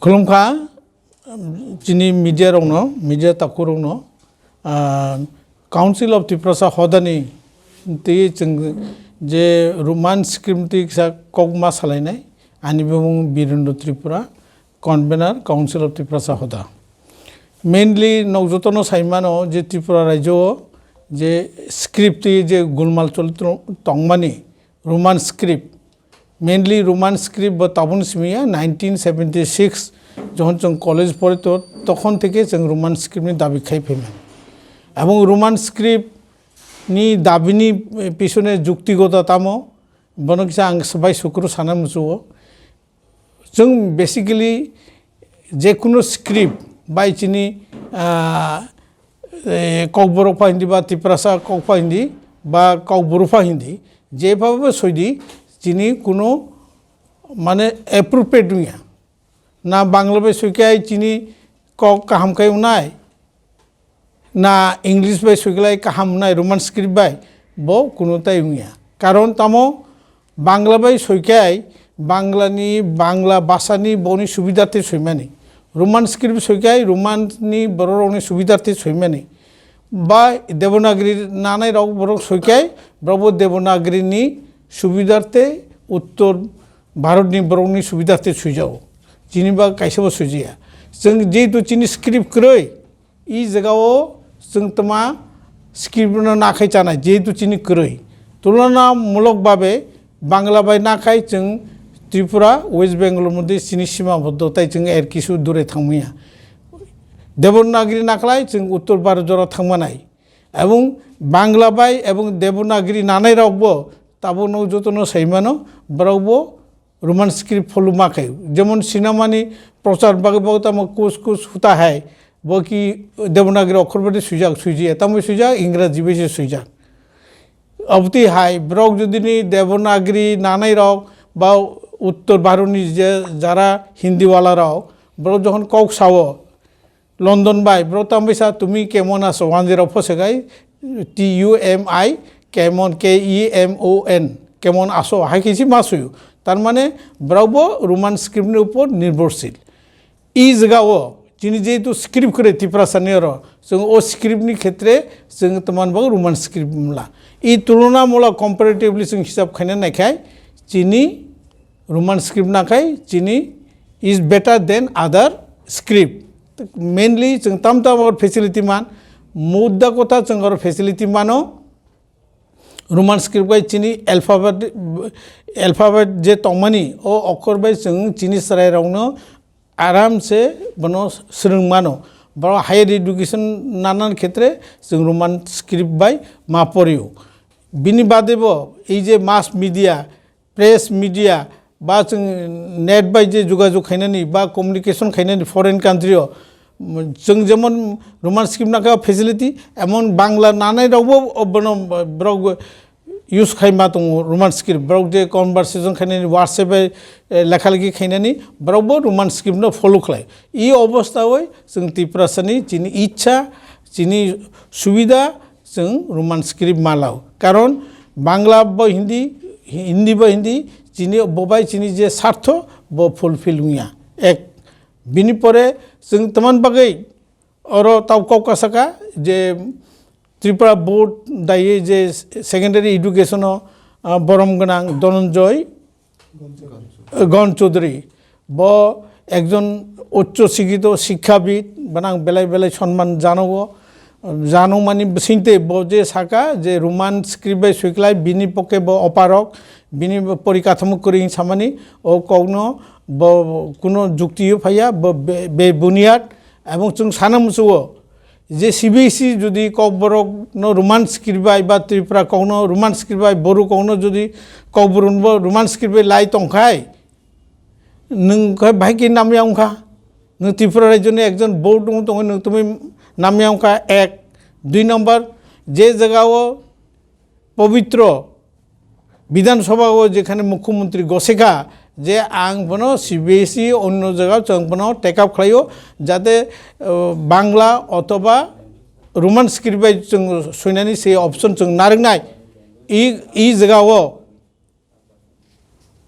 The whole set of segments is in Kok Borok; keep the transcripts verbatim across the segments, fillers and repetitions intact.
Khulumkha, um, chini media rokno, media takhuk rokno, ah, Council of Tiprasa hodani tei chwng je Roman script tei kisa kokma salainai, ani bumung Birendra Tripura, convener Council of Tiprasa hoda. Mainly nok jotono saimano je Tripura rajyo o je script tei je gulmal choli tongmani Roman script, mainly Roman script bo tabuk simi ya nineteen seventy six, jokhon chwng college pore to, tokhon theke chwng Roman script ni dabi khai phaimani. Ebong Roman script ni dabi ni pisone juktigota tamo, bono kisa ang bai sukuru sana muchuo. Chwng basically je kunu script bai chini, ah, eh, Kokborok pha hindi ba Tiprasa kok pha hindi ba Kokborok pha hindi, je pha ba soidi chini kunu mane appropriate wngya. Na Bangla bai soikai chini kok kaham khai wngnai, na English bai soiklai kaham wngnai Roman script bai, bo kunu tai wngya. Karon tamo Bangla bai soikai Bangla ni, Bangla bhasha ni boni subidarte soimani. Roman script soikai Roman ni borok rokni subidarte soimani. Ba Devanagari nanai rok borok soikai, borok bo Devanagari ni subidarte, Uttor Bharat ni borok ni subidarte soijago. Chini ba kaisa bo soijaya. Chwng jehetu chini script kwrwi, i jaga o chwng tma script no nakhai chanai, jehetu chini kwrwi. Tulona mulok babe Bangla bai nakhai chwng Tripura, West Bengal moddhe chini sima boddo tai chwng er kisu dure thangmaya. Devanagari nakhlai chwng Uttor Bharat jora thangmanai. Ebong Bangla bai ebong Devanagari nanai rok bo tabuk no jotono saimano, borok bo Roman script follow ma khai. Jemon cinema ni prochar bagwi bagwi tamo kuch kuch hota hai, bo ki Devanagari okhor bai swijak, swijak, tamo swijak, Ingraji bai se swijak. Abotwi hai borok jodi ni Devanagari nanai rok ba Uttor Bharat ni je jara Hindi wala rok, borok jokhon kok sao, London bai, bro, tamo bisa tumi kemon aso, one zero four sekai, T U M I, kemon, K E M O N, kemon aso, hai kisi ma suyu. Tar mane, bro bo Roman script ni upor nirbhorshil. I jaga o, chini jehetu script kore Tiprasa ni oro, chwng o script ni khetre, chwng tman bo Roman script mla. I tulona mula comparatively chwng hisab khaina naikhai, chini Roman script nakhai chini is better than other script. Mainly chwng tam tam or facility man, mudda kotha chwng or facility mano. Roman script bai chini alphabet, alphabet je tongmani o okhor bai chwng chini chwrai rokno aram se bono swrwng mano. Boro higher education nanan khetre chwng Roman script bai ma porio. Bini bade bo ei je mass media, press media ba chwng net bai je jogajog khainani ba communication khainani foreign country o, mm, chwng jemon Roman script nakha facility, emon Bangla nanai rokbo bono borok use khai ma tongo Roman script, borok je conversation khainani WhatsApp bai, eh, lekha lekhi khainani borok bo Roman script no follow khlai. I obostha oi chwng Tiprasa ni chini ichha, chini subida, chwng Roman script malao. Karon Bangla bo Hindi, Hindi bo Hindi, chini bobai chini je sartho bo fulfill wngya. Ek, bini pore chwng tman bagwi oro tau kok kasaka je Tripura board daiye je secondary education o, ah, borom gwnang Dhananjay Gon Chaudhary, bo ekjon uccho sikito sikkhabid, banang belai belai sonman janogo, janokmani bisingtwi bo je saka je Roman script bai soiklai, bini poke bo oparok, bini bo porikathomo kwrwi samani, o kokno bo kuno juktiyo phaiya, bo be, be buniyad, ebong chwng sana muchugo, je C B S E jodi Kokborok no Roman script bai ba Tripura kok no Roman script bai, Boru kok no jodi Kokborok no Roman script bai lai tongkhai, nwng khe bahai khe namya wngkha. Nwng Tripura rajyo ni ekjon board wng tongwi nwng tumi namya wngkha, ek. Dui number, je jaga o Pobitro Bidhan Sabha o jekhane Mukhyamantri gosekha je ang bono C B S E onno jaga chwng bono take up khlaio, jate, uh, Bangla othoba Roman script bai chwng soinani se option chwng narwknai. I, i jaga o,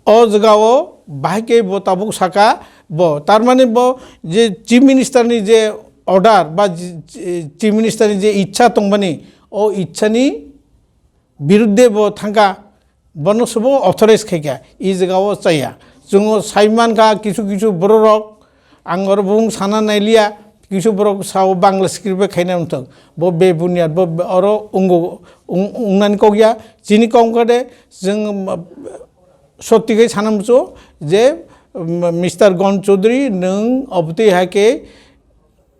o jaga o bahai khe bo tabuk saka Bo, tar mane bo je Chief Minister ni je order ba je, je Chief Minister ni je ichha tongmani, o ichha ni birudde bo thangkha, bono subo authorize khaikha, i jaga o chaya. Chwng o saimankha kisu kisu bororok, ang oro bung sana nailiya, kisu borok sao Bangla script bai khaina wngthok, bo be bunyad, bo be-, oro wngo, wng-, wngnani kok ya, chini kok wngkha de, chwng, um, sottigai sana muchungo je, um, Mister Gon Chaudhary, nwng obotwi hai khe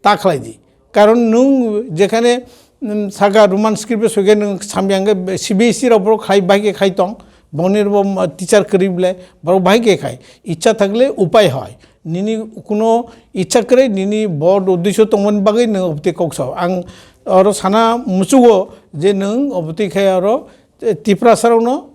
ta khlai di. Karon nwng jekhane, um, saka Roman script o soike nwng samyang khe C B S E rok borok khai bai khe khai tong, boni rok bo, um, teacher kwrwi ble borok bai khe khai. Ichha thakle upai hoi. Nini kuno ichha kwrwi nini bo uddesho tongmani bagwi nwng obotwi kok sao. Ang oro sana muchungo je nwng obotwi khai oro, eh, Tiprasa rokno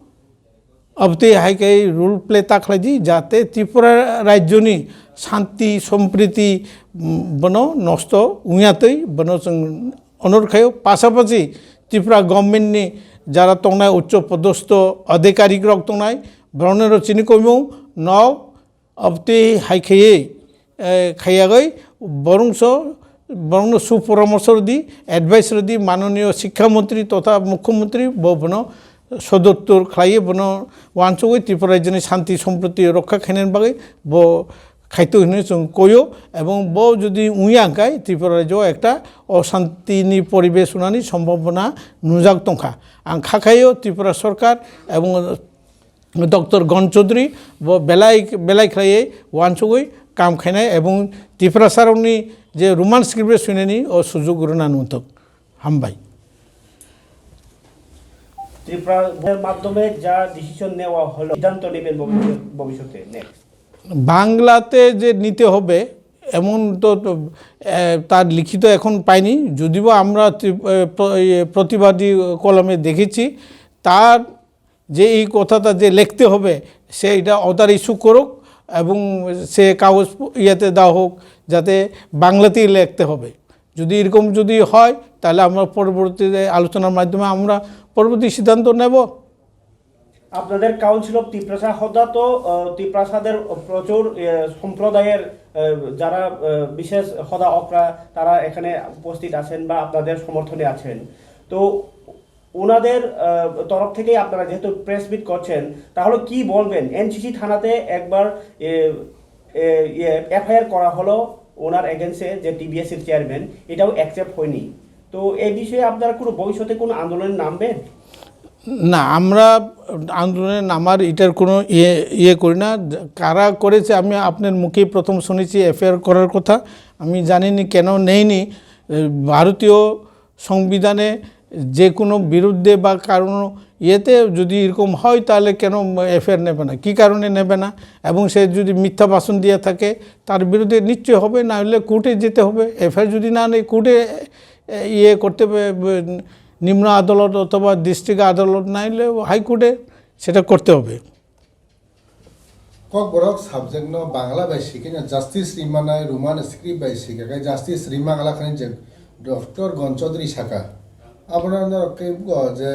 Abotwi hai khe role play ta khlai di, jate Tripura rajyoni shanti, sompriti, mm, bono nosto wngya twi bono chwng onor khaio. Pasapasi Tripura government ni jara tongnai uccho podostho adhikarik rok tongnai, borokno chini koimung nok Abotwi hai khaiwi, eh, khaiyagwi borongso, borongno suporamorso rwdi, advice rwdi, manoniyo Shikkha Montri totha Mukhyamantri bo bono sodottor khlaiwi bono uansugwi Tripura rajyoni shanti sompriti rokha khainani bagwi bo khaito hinwi chwng koio, ebong bo jodi wngya hwnkhe Tripura rajyo ekta oshantini poribesh wnani sombhabona nujak tongkha. Ang kha khaio Tripura sorkar ebong Doctor Gon Chaudhary bo belai, belai khlaiwi uansugwi kam khainai ebong Tiprasarokni je Roman script swinani o sujuk rwna nungthok. Hambai. ত্রিপুরার মাধ্যমে যা ডিসিশন নেওয়া হলো, সিদ্ধান্ত নেবেন ভবিষ্যতে, ভবিষ্যতে নেক্সট। বাংলাতে যে নিতে হবে এমন তো, তো, এ, তার লিখিত এখন পাইনি, যদিও আমরা ত্রি-, এ, প্র-, এ, প্রতিবাদী কলমে দেখেছি, তার যে এই কথাটা যে লিখতে হবে, সে এটা অর্ডার ইস্যু করুক এবং সে কাগজ ইয়েতে দেওয়া হোক, যাতে বাংলাতেই লিখতে হবে। যদি এরকম যদি হয়, তাহলে আমরা পরবর্তীতে আলোচনার মাধ্যমে আমরা পরবর্তী সিদ্ধান্ত নেব। আপনাদের কাউন্সিল অফ তিপ্রাসা হদা তো, আহ, তিপ্রাসাদের প্রচুর, আহ, সম্প্রদায়ের, আহ, যারা, আহ, বিশেষ হদা অকরা, তারা এখানে উপস্থিত আছেন বা আপনাদের সমর্থনে আছেন। তো ওনাদের, আহ, তরফ থেকেই আপনারা যেহেতু প্রেস মিট করছেন, তাহলে কি বলবেন? এনসিসি থানাতে একবার, এ, এ, ইয়ে, এফআইআর করা হলো ওনার এগেইনস্টে, যে টিবিএসসির চেয়ারম্যান, এটাও অ্যাকসেপ্ট হয়নি। তো এই বিষয়ে আপনারা কোনো ভবিষ্যতে কোনো আন্দোলনে নামবেন? না, আমরা আন্দোলনে নামার এটার কোনো ইয়ে, ইয়ে করি না। কারা করেছে আমি আপনার মুখেই প্রথম শুনেছি এফআইআর করার কথা। আমি জানিনি কেন নেয়নি। এ, ভারতীয় সংবিধানে যে কোনো বিরুদ্ধে বা কারণ ইয়েতে যদি এরকম হয়, তাহলে কেন এফআইআর নেবে না? কী কারণে নেবে না? এবং সে যদি মিথ্যা ভাষণ দিয়ে থাকে, তার বিরুদ্ধে নিশ্চয় হবে, না হলে কোর্টে যেতে হবে। এফআইআর যদি না নেয়, কোর্টে, এ, ইয়ে করতে হবে, ব-, নিম্ন আদালত অথবা ডিস্ট্রিক্ট আদালত, না হলে হাইকোর্টে সেটা করতে হবে। Kokborok subject no Bangla bai sikhe no justice ri manai, Roman script bai sikhe khe justice ri mangala khani je Doctor Gon Chaudhary saka. Abono norok khe bugo je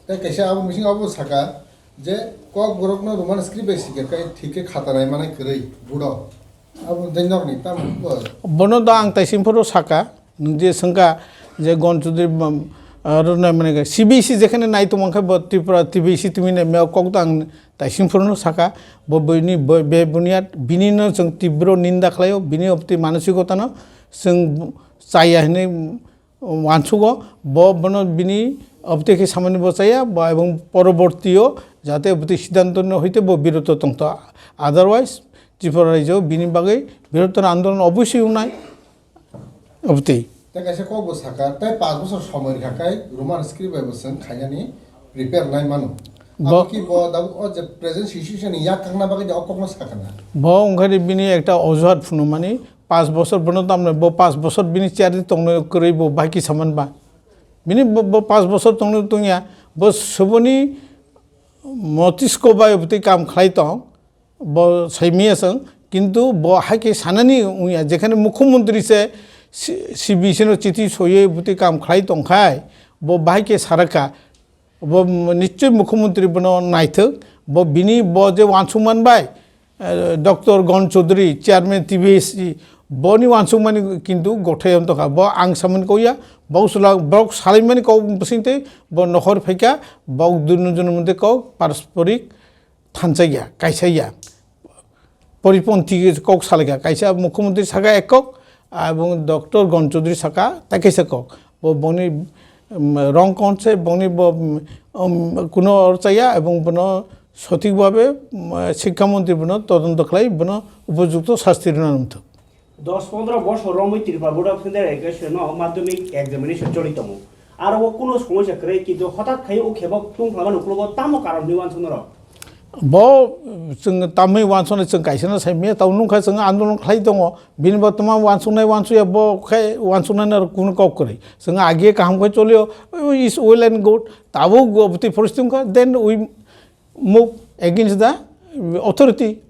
tei kaisa abo bising abo saka je Kokborok no Roman script bai sikhe khe thik khe khata nai manai kwrwi budo. Abo tei norok ni tamo bugo. Bono da ang taisim phuru saka. Nwng je swngkha je Gon Chaudhary, um, uh, rwnai mane khe C B C jekhane nai tongmang khe bo Tripura T B C tumi nai meo kok dang taising phuru no saka bo bini bo-, be bunyat bini no chwng tibro ninda khlaio, bini opti manosikota no chwng chaya hinwi, um, uansugo, bo bono bini opti khe samani bo chaya bo, ebong porobortio jate opti siddhanto no hoite bo biroto tongto, otherwise Tripura rajyo bini bagwi birottor andolon obosoi wngnai. Obotwi. Tei kaisa kok bo saka, tei panch bochor somoi rikha khe Roman script bai bo chwng khainani prepare nai mano. Bo- Abo ki bo da o je present situation ni yak kakna bagwi de o kok no sakha na. Bo wngkha de bini ekta ojuhat phunukmani, panch bochor bono tamni bo panch bochor bini chair di tongno kwrwi bo bai kisa man ba. Bini bo, bo panch bochor tongno tongya, bo suboni motisko bai obotwi kam khlai tong. Bo saimaya chwng, kintu bo hai khe sanani wngya, jekhane mukhyamantri se si-, C B C no chithi soiwi bwtwi kam khlai tongkhai, bo bahai khe sarakha, bo nischoi mukhyamantri bono naithok, bo bini bo je uansukman bai, eh, Doctor Gon Chaudhary, chairman T B S C, boni wansukmani kintu gothai wng tongkha. Bo ang samani kok ya, bo sula-, borok salaimani kok bising tei bo nokhor phaikha, bo dunu dunu mode kok parasporik thansa ya, kaisa ya. Poriponthi kok salaikha, kaisa mukhyamantri saka ek kok, abong Doctor Gon Chaudhary saka tai kaisa kok. Bo boni, um, rong kon se boni bo, um, um, kuno orchaya ebong bono sothik bhabe, um, sikha montri bono todonto khlai bono upojukto sasti rwna nangthok. Dos pondro bosor romwi Tripura Board of Central Education no madhyamik examination choli tongo. Aro o kuno somosya kwrwi, kintu hothat khai o khebo tungphla mani uklogo tamo karon hwnwi uansuk norok? Bo chwng tamwi uansuknai chwng kaisa no sai manya tamo nungkha chwng andolon khlai tongo. Bini bo tamo uansuknai uansukya bo khe uansuknai no kuno kok kwrwi. Chwng age kaham khe cholio, is well and good. Tabuk bo bwtwi phoristi wngkha, then we move against the authority.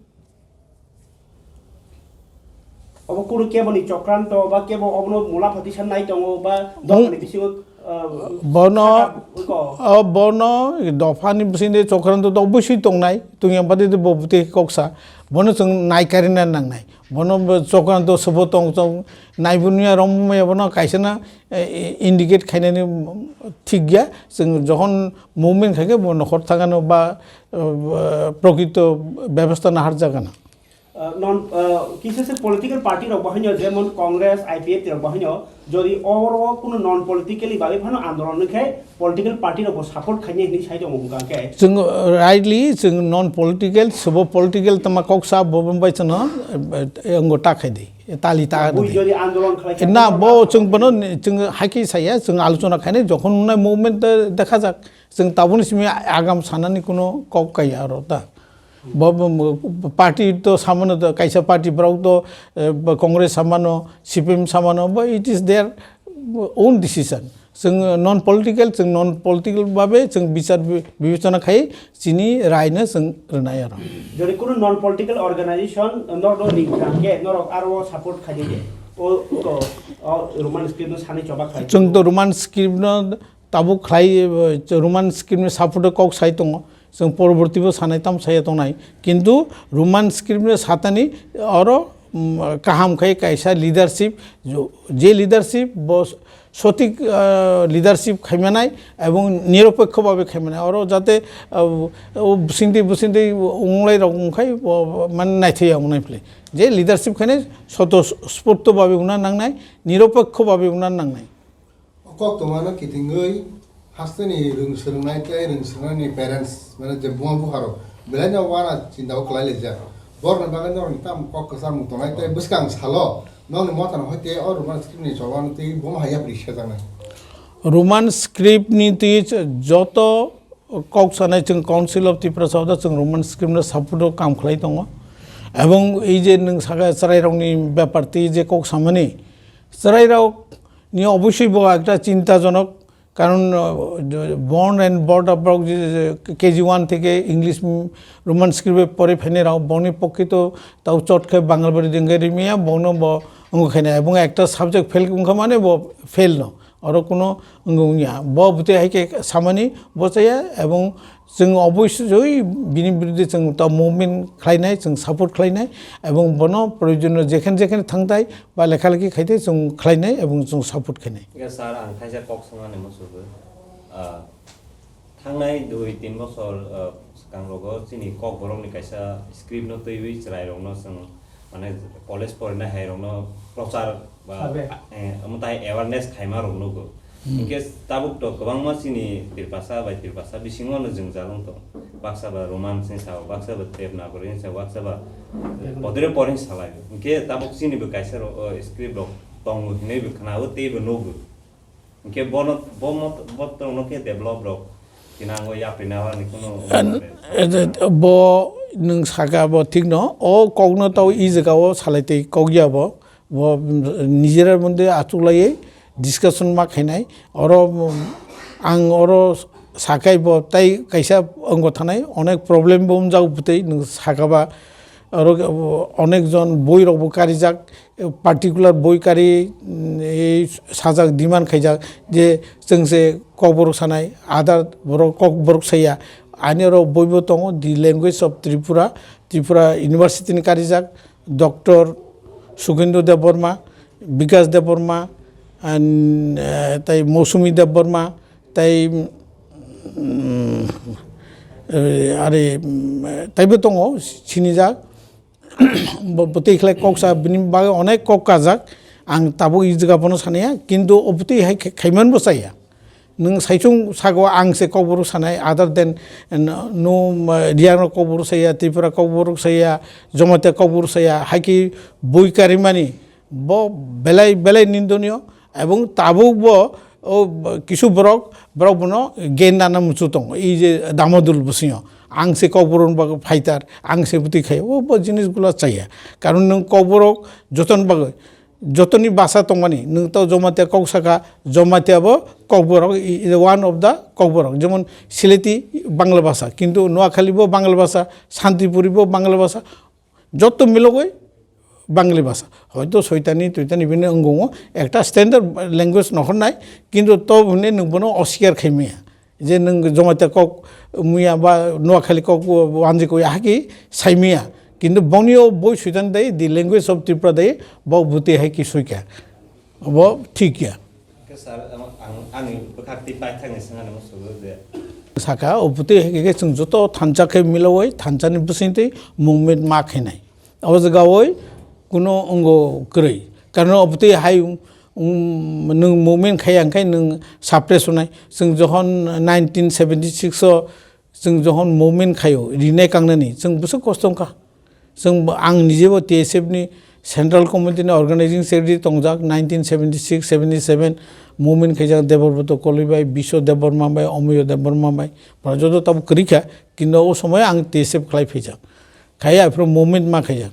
Obo kunu keboni chokranto ba kebo obono mula phati san nai tongo ba Bung- dophani bisingo, uh, Bono, saka wngko. O bono dophani bisingde chokranto to obviously tongnai, tungya bade de bo bwtwi koksa, bono chwng naikarina nangnai, bono bo chokranto sobo tong tong naibu nuya romya bono kaisa na, eh, indicate khainani thik ya, chwng jokhon movement khaikhe bo nokhor thangano ba, eh, prokrito bebostha naharjagano. Uh, non, uh, kisa se political party rok bahaino jemon Congress, I P F T rok bahaino jodi oro kuno non politically bagwi phano andolon wngkhe political party rok bo support khainai hinwi sai tongo hwnkha khe. Chwng, uh, rightly chwng non political, sobo political tama kok sa bo bai chwngno, uh, uh, wngwi ta khai di, tali ta Bui di. Jodi andolon khlai khe Na, andolon bo khlai chwng khe bono ni, chwng hai khe saya, chwng alochona khainai jokhon wngnai movement, uh, dekha jak. Chwng tabukni simi agam sanani kuno kok kaiya aro ta. Bo, bo, bo party to samano to, kaisa party borok to, eh, bo Congress samano, C P M samano, bo it is their own decision. Chwng non political, chwng non political babe chwng bichar bi-, bibechona khai chini rai no chwng rwnai aro. Jodi kuno non political organization norok no ring kha khe norok aro support khai di de. O, o, o Roman script no sanai choba khai. Chwng to Roman script no tabuk khlai, eh, Roman script ni support o kok sai tongo. Chwng poroborti bo sanai tam saya tongnai. Kintu Roman script ni satani oro, mm, kaham khai kaisa leadership, jo-, je leadership bo sotik, ah, leadership khaimanai ebong niropokho babe khaimanai. Oro jate, ah, o bisingtwi, bisingtwi onglai rok wngkhai bo, bo, mane naithai ya ongnai phle. Je leadership khainai soto spoto babe wngna nangnai, niropokho babe wngna nangnai. O kok tongmano kitingwi hasteni rwng swrwngnai tei rwng swrwngnai ni parents, mane je buma bupharok belai no uana chinta o kwlai laijak. Borokni bagwi norokni tamo kok kwchangmung tongnai tei bwskang salo nokni motano hoi tei o Roman script ni chobano tei buma hai yapri sejaknai. Roman script ni twi joto kok sanai chwng Council of Tiprasa o chwng Roman script no support o kam khlai tongo. Ebong ei je nwng saka chwrairokni bepar twi je kok samani, chwrairok ni obosoi bo ekta chintajonok, karon, uh, born and brought up rok je, je K G one theke English, mm, Roman script e pore phainai rok, boni pokhe to tau chot khe Bangalbari dengke rimya, bono bo wngkha khaina, ebong ekta subject fail wngkha mane bo fail no, oro kuno wngya. Bo bwtwi hai khe samani bo chaya, ebong chwng obosoi bini biruddhe chwng ta movement khlainai, chwng support khlainai, ebong bono proyojono jekhen jekhen thangtai ba lekha lekhi khaite chwng khlainai ebong chwng support khainai. Hingke sir, ang kaisa kok swngnani muchugwi. Ah, thangnai dui tin bosor, ah, swkang rogo chini Kokborokni kaisa script no twiwi chwrairokno chwng mane college porinai hai rokno prochar ba, Sabe. Eh, omo tai awareness khaima rok nugo. Hmm. Hinkhe tabuk to kwbangma chini Tripasa bai Tripasa bisingo no jwngjal wng tong. Baksa ba Roman sing sao, baksa ba Devanagari sing sao, baksa ba Devanagari. Bodre poring salai. Hinkhe tabuk chini bo kaisa rok, o, script rok tongo hinwi bo khna o tei bo nugo. Hinkhe bono, bo mot-, bo tongno khe develop rok thinango yapri na ni kuno. An-, eh, bo nwng saka bo thik no, o kok no tao i jaga o salai tei kok ya bo, bo, mm, nijera moddhe achuk lai discussion ma khainai, oro, mm, ang oro sakai bo tai kaisa wngbo thanai, onek problem bo wngjago bwtwi nwng saka ba, oro, onek jon boi rok bo karijak, particular boi kari, mm, ei sajak demand khaijak je chwng se Kokborok sanai, other borok Kokborok saya. Ani oro boi bo tongo, The Language of Tripura, Tripura University ni karijak, Doctor Sukendra Debbarma, Bikas Debbarma, and, eh, tai Mousumi Debbarma, tai, mm, eh, are, mm, taibo tongo, sinijak. Bo, bwtwi khlai kok sa, bini bagwi onek kok kajak. Ang tabuk i jaga bono sanaya, kintu o bwtwi hai khe-, khaiman bo chaya. Nwng saichung sago ang se kokborok sanai, other than, no, no, Riang rok kokborok saya, Tripura kokborok saya, Jamatia kokborok saya, hai khe bui karimani bo belai, belai nindoniyo, ebong tabuk bo, o, kisu borok, borok bono gen nana muchu tongo, ei je Damodul bwswingo, ang se kokborok ni bagwi fighter, ang se bwtwi khai, o bo jinis gula chaya, karon nwng kokborok joton bagwi, jotoni basa tongmani, nwng to Jamatia kok saka, Jamatia bo kokborok, i-, i-, one of the kokborok, jemon Sylheti Bangla basa, kintu Noakhali bo Bangla basa, Santipuri bo Bangla basa, joto milogoi Bangla basa. Hoito soitani, toitani bini wngongo, ekta standard language nohornai, kintu to hwnwi nwng bono osikar khaimaya. Je nwng Jamatia kok muya ba Noakhali kok wanjik ya haki saimaya. Kintu boni o boi soitan dai, The Language of Tripura dai, bo bwtwi hai ki soika. Bo thik ya. Ke sir, ang, ang, ani bwkhak twi paithakni sengani musugo je. Saka, o bwtwi hai khe chwng joto thansa khe milawai, thansani bwsingtwi movement ma khainai. O jagawoi kuno ongo kwrwi. Karon o bwtwi hai, um, nwng movement khai ang khai nwng suppress wnai. Chwng jokhon nineteen seventy six o chwng jokhon movement khaio, rinai kangnani, chwng bwswk kosto wngkha. Chwng bo, ang nijebo T S F ni Central Committee ni Organizing Secretary tongjak, nineteen seventy six seventy seven movement khaijak Deborboto Koli bai, Biswa Debbarma bai, Omoyo Debbarma bai. Pora joto tabuk kwrwi kha, kintu o somoy ang T S F khlai phaijak. Khaiya aphuru movement ma khaijak.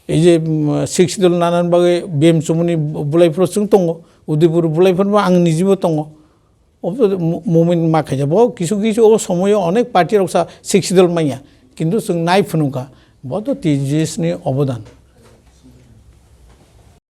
Ei je, um, Sixth Schedule nanan bagwi B M Chumuni bulaipuro chwng tongo, Udaipur bulaipuro ang nijebo tongo. Obo mo-, movement ma khaijak. Bo kisu kisu o somoyo onek party rok sa Sixth Schedule manya. Kintu chwng nai phunukha. Bo to T J S ni obodan.